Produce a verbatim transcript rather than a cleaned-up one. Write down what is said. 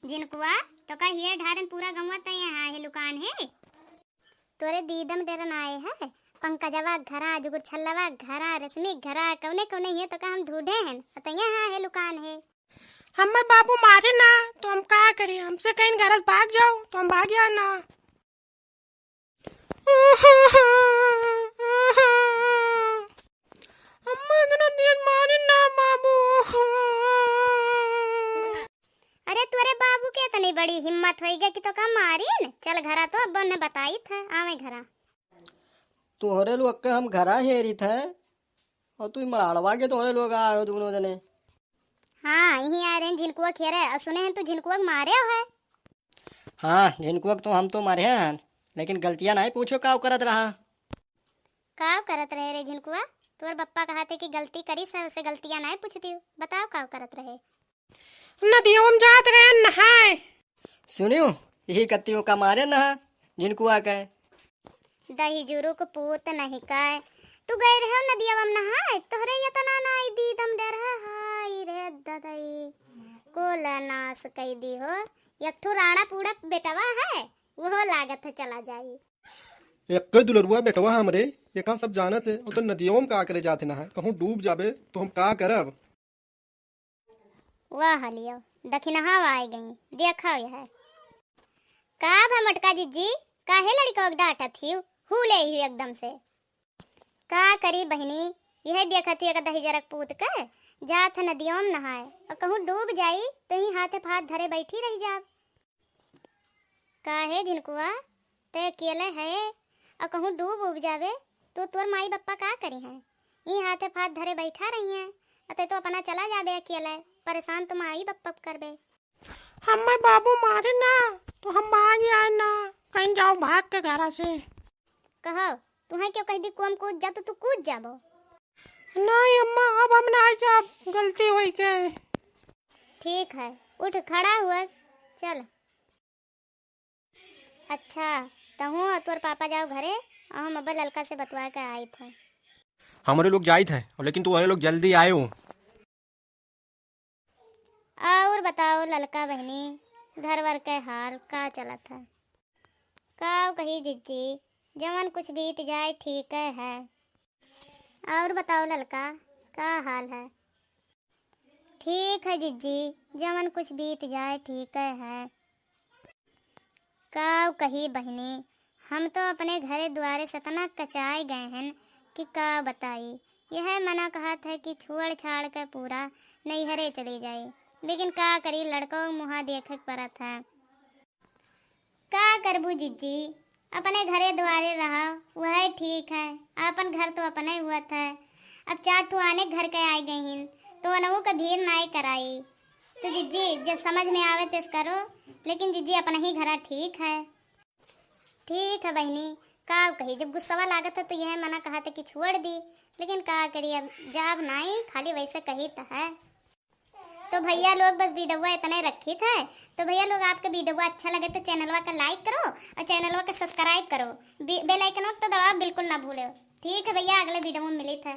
झिनकुआ, तोका हियर ढारन पूरा गउँवा तैं यहाँ हेलुकान है। तोरे दीदम डेरन आए है, पंकजवा घरा, जुगुर छल्लवा घरा, रश्मि घरा, कउने कउने हिये तोका हम ढूँढे हन, अउर तैं यहाँ हेलुकान है। हम्मर बाबू मारे ना, तो हम का करी? हमसे कहिन घर से भाग जाओ, तो हम भाग जाओ ना। अम्मा, इतना तेज मारे ना बाबू। अरे तोरे बाबू के इतनी बड़ी हिम्मत होइगे कि तोका मारिन? चल घरा तो, अब उन्हें बताइत है, आवे घरा। तोहरे लोग के हम घरा हेरित है, अउर तू मड़ाड़वा के तोहरे लोग आए हो दुनो जने। हाँ, इहीं आए रहेन झिनकुआ के हेरे, अउर सुने हन तू झिनकुआ के मारे हो है। हाँ, झिनकुआ के तो हम तो मारे हन, लेकिन गलतिया नाहीं पूछो काव करत रहा। काव करत रहे रे झिनकुआ? तोर बप्पा कहत है कि गलती करिस है, उसे गलतिया नाहीं पूछतिउ। बताओ काव करत रहे? नदियवा में जात रहे नहाए। सुनियो, यही कत्तियों का मारे नहा झिनकुआ के। दहिजुरुक पूत नहीं काय, तू गए रहे नदियवा में नहाए, तोहरे यतना नाई दीदम डर है, हाय रे ददई, कुल नास कई दी हो। एक ठो राणा पूड़ा बेटवा है, वो लागत है चला जाई। एक दुलरुआ बेटवा हमरे, एका सब जानत है, अउर तो नदियवा में का करे जात है नहाए, कहूँ डूब जाबे तो हम का करब? वाह लियो, दखिनहा आए गई, देखा यह। का भा मोटका जिज्जी, काहे लड़िका के डांटत हिउ? हूले हिउ एकदम से। का करी बहिनी, यह देखत हिउ एक दहिजरक पूत के, जात है नदियों में नहाए, अउर कहूँ डूब जाई, तो ही हाथे पे हाथ धरे बैठी रह जाब। काहे झिनकुआ, तै अकेले है, अउर कहूँ डूब उब जाबे, तो तोर माई बप्पा का करी हैं? ई हाथे पे हाथ धरे बैठा रही हैं, अउर तै तो अपना चला जाबे अकेले, परेशान तो माई बप्पा करबे। हम्मे बाबू मारे ना, तो हम भाग आए ना, कहीं जाओ भाग के घरा से। कहो, तुहें क्यों कह दी, कुआं में कूद जा, तो तू कूद जाबो। नहीं अम्मा, अब हम ना जाब, गलती होई गए। ठीक है, उठ खड़ा हुआ, चल। अच्छा, तहूँ अउर तोर पापा जाओ घरे, अउर हम अब्बे ललका से बतवा के आइत है। हमरे लोग जाइत है, अउर लेकिन तू अरे लोग जल्दी आयो। अउर बताओ ललका बहिनी, घर वर के हाल का चलत है? का कही जिज्जी, जवन कुछ बीत जाए ठीक है। अउर बताओ ललका, का हाल है? ठीक है जिज्जी, जवन कुछ बीत जाए ठीक है। का कही बहिनी, हम तो अपने घरे दुआरे से इतना कचाए गए हैं कि का बताई। यह मना कहत है कि छोड़ छाड़ के पूरा नैहरे चली जाई, लेकिन का करी, लड़कों मुँहा देखे के पड़त है। का करबू जिज्जी, अपने घरे दुआरे रहा, वह ठीक है, अपन घर तो अपने हुअत है। अब चार ठो आने घर के आए गई हिन, तो उनहू के भीड़ नाई कराई। तो जिज्जी, जे समझ में आवे तेस करो, लेकिन जिज्जी अपना ही घरा ठीक है। ठीक है बहिनी, का कही, जब गुस्सवा लागत है तो यह मना कहत है कि छोड़ दी, लेकिन का करी, अब जाब नाई, खाली वैसे कही तो है। तो भैया लोग बस वीडियोवा इतने रखी थे। तो भैया लोग आपके वीडियोवा अच्छा लगे तो चैनलवा का like करो और चैनलवा का subscribe करो, बे-, bell icon को तो दबाओ बिल्कुल ना भूलो। ठीक है भैया, अगले वीडियो में मिली थे।